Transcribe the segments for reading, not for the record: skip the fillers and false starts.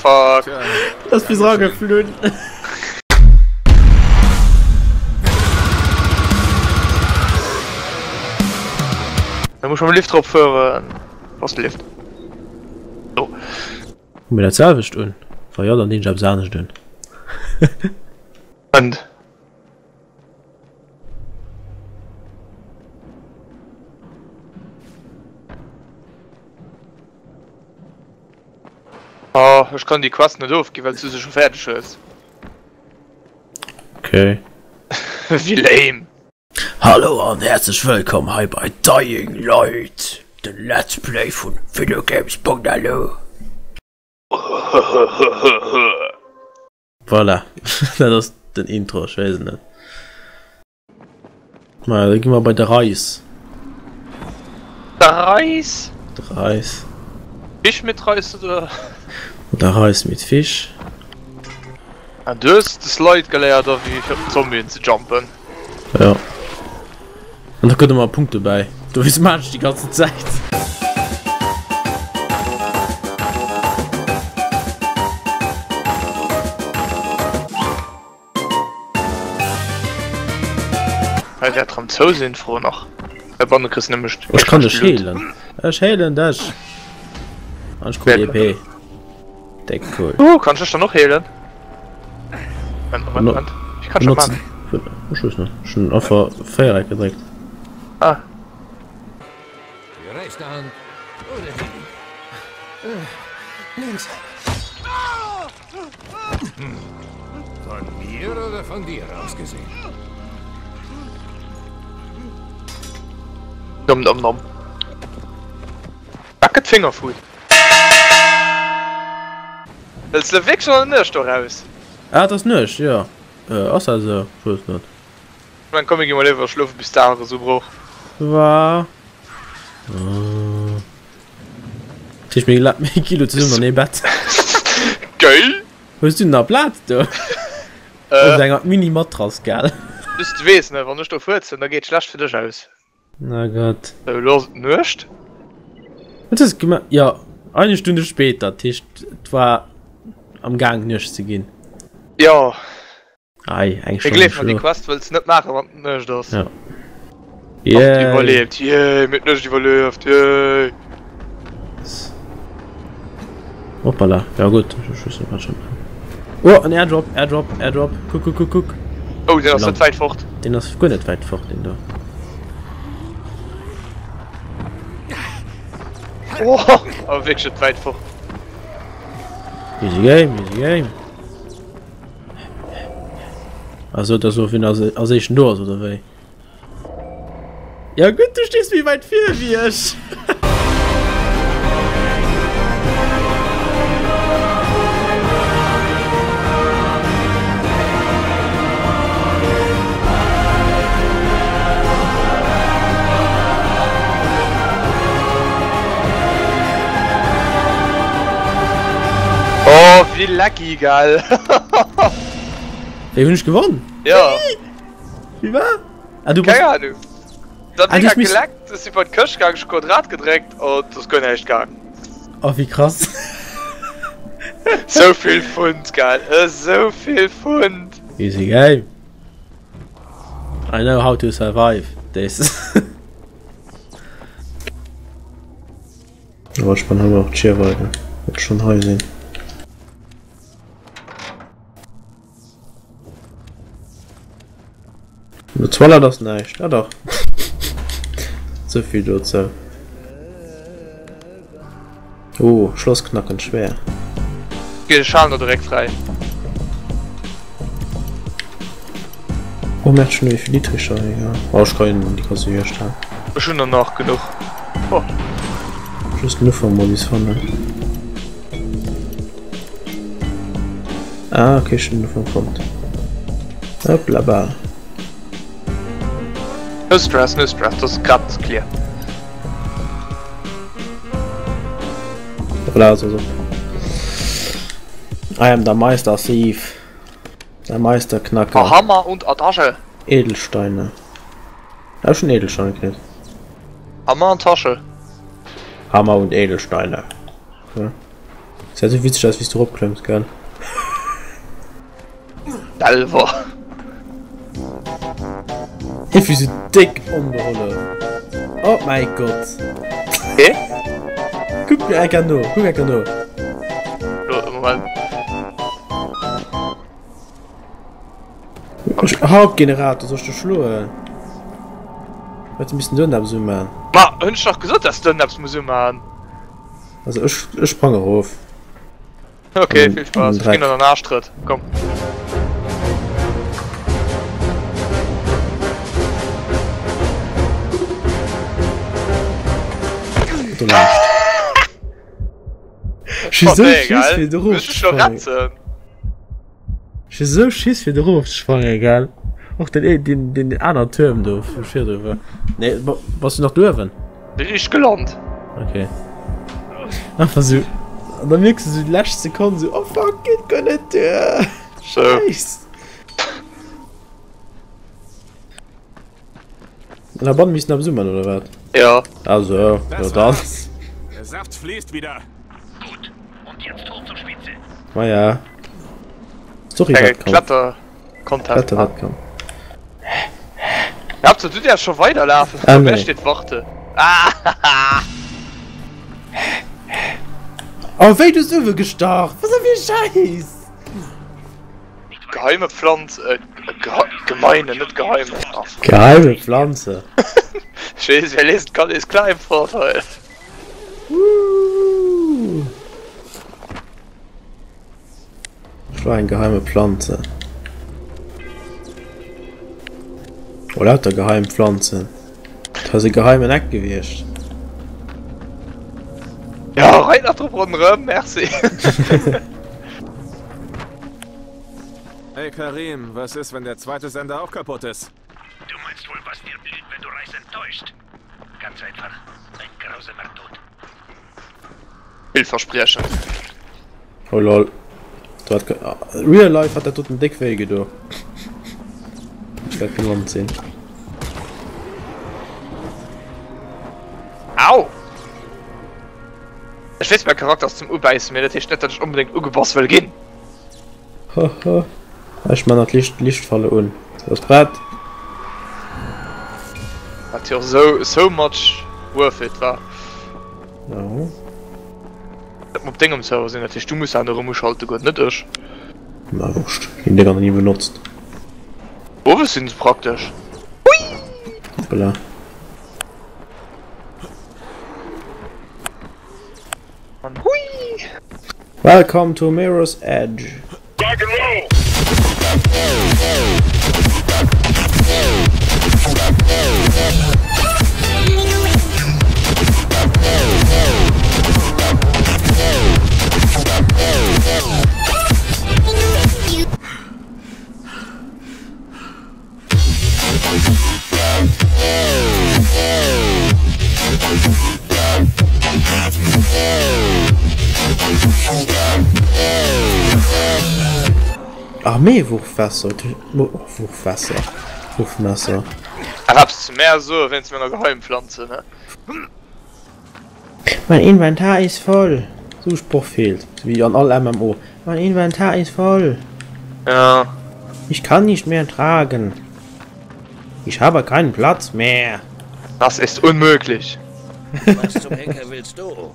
fuck? Das bis rageflunn. Da muss ich mam Lift drop fueren. Wo ass de Lift? Do. Hu mir dat selwecht un? Wa jo, dann dinn ech eppes anescht un. Moment. Oh, ech kann déi Quest net ofginn, well s du se scho fäerdeg hues. Okay. Wéi lame. Hallo an häerzlech wëllkomm hei bei Dying Light, den Let's Play vun videogames.lu. Voilà, dat ass den Intro, ech weess et net. Maja, da gi mer bei de Reis. De Reis? De Reis. Fisch mit Reis oder? Oder Reis mit Fisch. Ah, du hues de Slide geléiert a wéi fir op den Zombien ze jumpen. Ja. An da gëtt ëmmer e Punkt dobäi. Dofir maan ech déi ganzen Zäit. Hei wäert rem zou sinn, fro nach. Hei banne kriss nëmme Ech kann dech heelen. Ech heelen dech. An ech krut EP. Déck cool. Oh, kann ech dech dann och heelen? Moment, Moment, Moment. Ich kann schon machen. Ech weess net. Ech hunn einfach Véiereck gedréckt. Ah. Die rechte Hand oder die linke? Links. Hm. Von mir oder von dir aus gesehen? Nom nom nom. Dat gëtt Fingerfood. Wëlls de wierklech an der Nuecht do raus? Ah, et ass Nuecht, jo. Ass dat esou? Ech weess et net. Ech mengen, komm mir gi mol léiwer schlofen bis Dag erusubroch. Wa. Dat heescht mir mir gi lo zesummen an ee Bett. Geil! Hues du nach Plaz do? Op enger Mini-Matrass, gell? Just du weess, ne, wann ech do fuerzen, da geet et schlecht fir dech aus. Na Gott. Sou, elo ass et Nuecht. Wat hues de gemaach? Jo, eine Stunde später, dat heescht, et war am Gaang Nuecht ze ginn. Jo. Ei, eng Mee Stonn gleef mer, déi geschlof. Quest wëlls net maachen, wann et Nuecht ass. Ja. Hatt Yay. iwwerleeft, yay, mir hunn d'Nuecht iwwerlieft, yay. Hoppala, ja gutt, ech weess net wat ech hei maachen. Oh, en Airdrop, Airdrop, Airdrop, kuck, kuck, kuck, kuck. Oh, deen ass net wäit fort. Deen ass guer net wäit fort, deen do. Oh, awer wierklech net wäit fort. Easy game, easy game. Also, dat ass och, wien als, als éischten do ass, oder wéi? Ja gutt, du stees méi wäit vir wéi ech. Oh, wéi lucky, gell? Wéi hunn ech gewonn? Ja. Wéi war? Ah, du Keng Ahnung. Dat ah, Ding hat miss... geleckt, ech si bei d'Këscht gaang, ech Quadrat gedréckt an et ass guer näischt gaang. Oh, wéi krass. Sou vill Pfund, gell? Esou vill Pfund! Easy game. I know how to survive this. Aber ech man haben och d'Schierweide, wat schon hei sinn. No Toilette ass näischt. Ah dach. Souvill dozou. Oh, Schloss knacken schwer. Geet ech halen der direkt fräi. Oh merkt schon wéi vill Dietricher egal. Oh ech kann déi kannst du hier stellen. Ech hunn der nach genuch. Oh. Just den Ufank mol bis fannen. Ah, okay, ech hunn den Ufank fonnt. Hopplaba. No stress, no stress, dat ass grad clear. Hoppla, also so. I am der Meister Thief. Der Meisterknacker. A Hammer und a Tasche. Edelsteine. Hab schon Edelsteine gekriegt. Hammer an Tasche. Hammer und Edelsteine. Okay. Gesäit sou witzeg aus wéis du eropklëmms, gell? Selwer. Iergendwéi sou déck onbehollef. Oh mäi Gott. Okay. Kuck mir enker no, kuck enker no. Moment. Hauptgenerator, soll ech dech schloen? Wat missen do eppes umaan? Ma hunn ech dach gesot, dass du eppes muss umaan. Also ech, ech sprang erof. Okay, vill Spaß. Ech ginn an den Arschtrëtt. Komm. Du lacht. Ech hu sou Schiss fir do erof ze sprangen. Ech hu sou Schiss fir do erof ze sprangen, gell? Och den, den, den aneren Tuerm do vu virdru war. Nee, bass du nach do uewen? Riicht gelant. Okay. Einfach sou. An da mierks du sou déi lescht Sekonn sou, oh fuck, geet guer net duer. Scheiss. An der Bann missen eppes uman, oder wat? Ja. Also, Das jo dann. war's. Der Saft fließt wieder. Gut. Und jetzt hoch zur Spitze. Maja. Story Enge Wettkampf. Kletter Contest. Kletterwettkampf. Hauptsache du därfst schon weiterlaufen. Ah, Wer nee. steht warte. Ah! Oh wéi du hues uewe gestach! Was fir e Schäiss! Geheime Pflanz, äh, ge gemeine, net geheime. Ach, Geheime Pflanze. ich weiß, wer lesen kann, ist klar im Vorteil. Woo. Ech war eng geheime Pflanze. Oh, lauter geheim Pflanzen. Dat ass e geheimen Eck gewiescht. Ja, reit nach drop ronderëm, merci. Hey Karim, was ist, wenn der zweite Sender auch kaputt ist? Du meinst wohl, was dir blüht, wenn du Reis enttäuscht? Ganz einfach, ein grausamer Tod. Villverspriechend. Oh lol. Do hat real life hat dat doten déck wéi gedo. Ech dat gelant sinn. Au! Ech weess mäi Charakter ass zum ubäissen, mee dat heescht net dat ech onbedéngt ugebass wëll ginn. Haha. Ech man nach d'Licht Lichtfalle un. Du bass prett? Wat jo sou so much worth it war. Jo. Dat mer op dengem Server sinn, dat heescht du muss se erëm uschalte goen, net ech. Na wurscht, ginn déi nach ni benotzt. Owes sinn se praktesch. Hoppala. An hui! Welcome to Mirror's Edge. Armeewurfwässer, Wurfwässer, Wurfmesser. Ach, eppes zu mär soe wéinst menger Geheimpflanze, ne? Mein Inventar ist voll. Sou Sproch fehlt, sou wéi an all MMO. Mein Inventar ist voll. Ja. Ich kann nicht mehr tragen. Ich habe keinen Platz mehr. Das ist unmöglich. Was zum Henker willst du?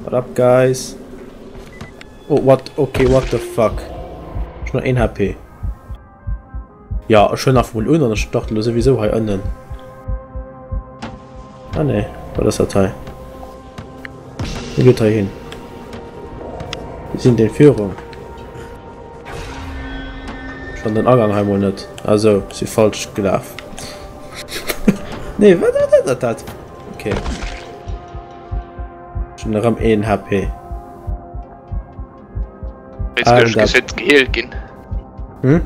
What up, guys? Oh, what? Okay, what the fuck? Ech hun nach 1 HP. Ja, ech huelen einfach mol un an ech starte lo souwisou hei ënnen. Ah nee, wat ass dat hei? Wou geet hei hin? Mir sinn den Führung. Ech fannen den Agang hei mol net. Ah sou, si falsch gelaf. Nee, wat wat ass dat? Okay. Ech hunn erëm een HP. Jetzt ah, dat... geheelt ginn. Hm?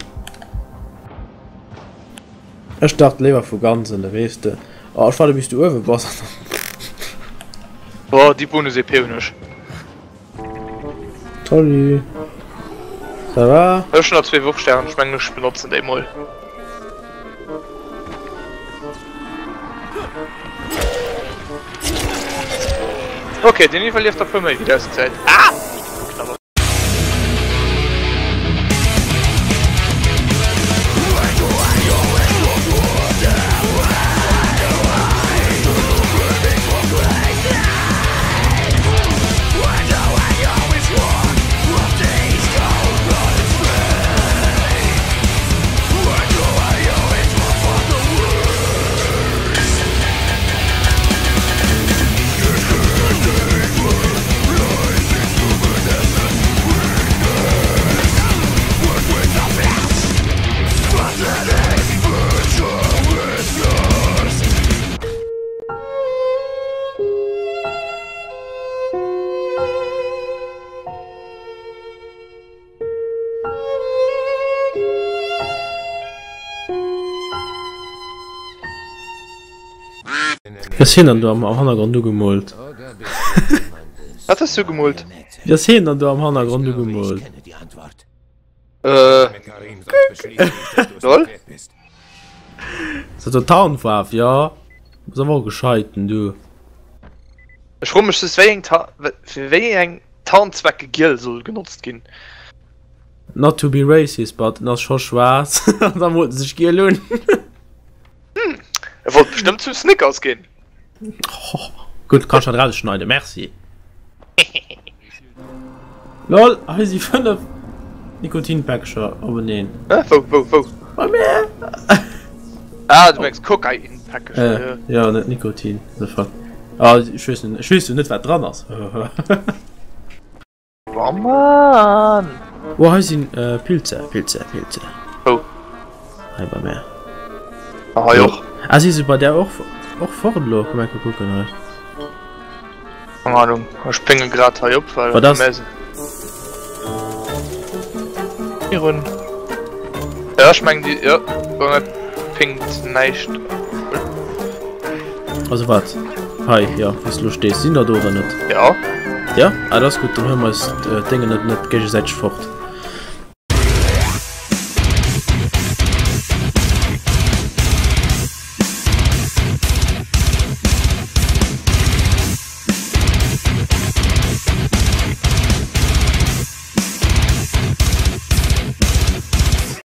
Ech start léiwer vu ganz ënne, weess de. Oh, ech waarde bis du uewe bass. Boah, déi Bonus-EP hunn ech. Salut. Ça va? Ech hunn nach zwee Wurfstären, ech mengen ech benotzen déi mol. Ok, deen iwwerlieft der puer méi wéi et ausgesäit. Ah! Knapp. Wéi ass hien dann do am Hannergrond ugemoolt? Wat hues du ugemoolt? Wéi ass hien dann do am Hannergrond ugemoolt? Äh. Lol. Ass dat Tarnfaarf? Jo. Ass awer och gescheit den du. Ech froe mech just wéi eng fir wéi eng Tarnzwecke giel soll genotzt ginn. Not to be racist, but en ass scho schwaarz an da moolt en sech giel un. Hm, e wollt bestëmmt zum Snickers ginn. Gutt, kanns dat rausschneiden, merci. Lol, hei si 5 Nikotinpäckcher openeen. Hä, wou, wou, wou? Bei mir! Ah, du mengs Kokainpäckcher, jo. Jo, net Nikotin, the fuck. Ah, ech weess net, ech weess jo net wat dran ass. Oh Mann! Oh, hei sinn Pilze, Pilze, Pilze. Wou? Hei bei mär. Ah, hei och. Ah, si se bei där och, och fort elo? Komm eng Kéier kucken hei. Keng Ahnung, ech pénge grad hei op, well Wat ass? mär sinn. Virun. Ja, ech mengen déi, jo, bei mär pingt näischt. Also wat? Hei, jo, wou s de elo stees. Sinn der do oder net? Jo. Jo? Ah, dat ass gutt, dann huele mer eis d'Déngen net, net géigesäiteg fort.